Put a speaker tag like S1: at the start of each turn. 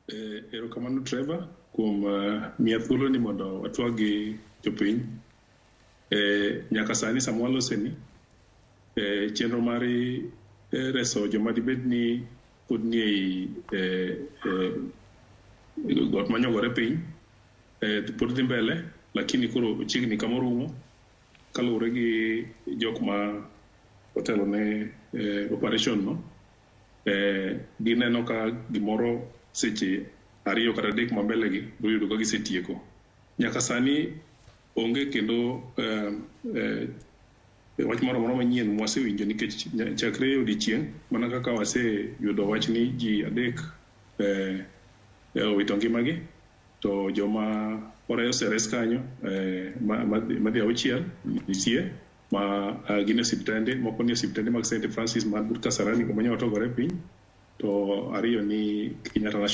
S1: Erokamano Trevor kuom miya thuolo ni mondo watwag gi jopiny. Nyaka sani sama waloseni, chenro mar reso joma dibed ni pod nie ei got manyogore piny pod dhi mbele, lakini koro ochiegni kama orumo kaluwore gi jok ma otelo ne operation no. Gineno ka gimoro seche 2 kata 3 ma mbele gi biro yudo ka gisetieko. Nyaka sani onge kendo wach moro amora manyien mwasewinjo nikech chakre odiochieng' mana kaka waseyudo wach ni ji 3 owito ngimagi, to joma oseres kanyo madhi 6 nitie ma gin e osiptende, moko ni e osiptende mag St. Francis man but Kasarani kuma nyo otogore piny, to 2 ni Kenyatta National.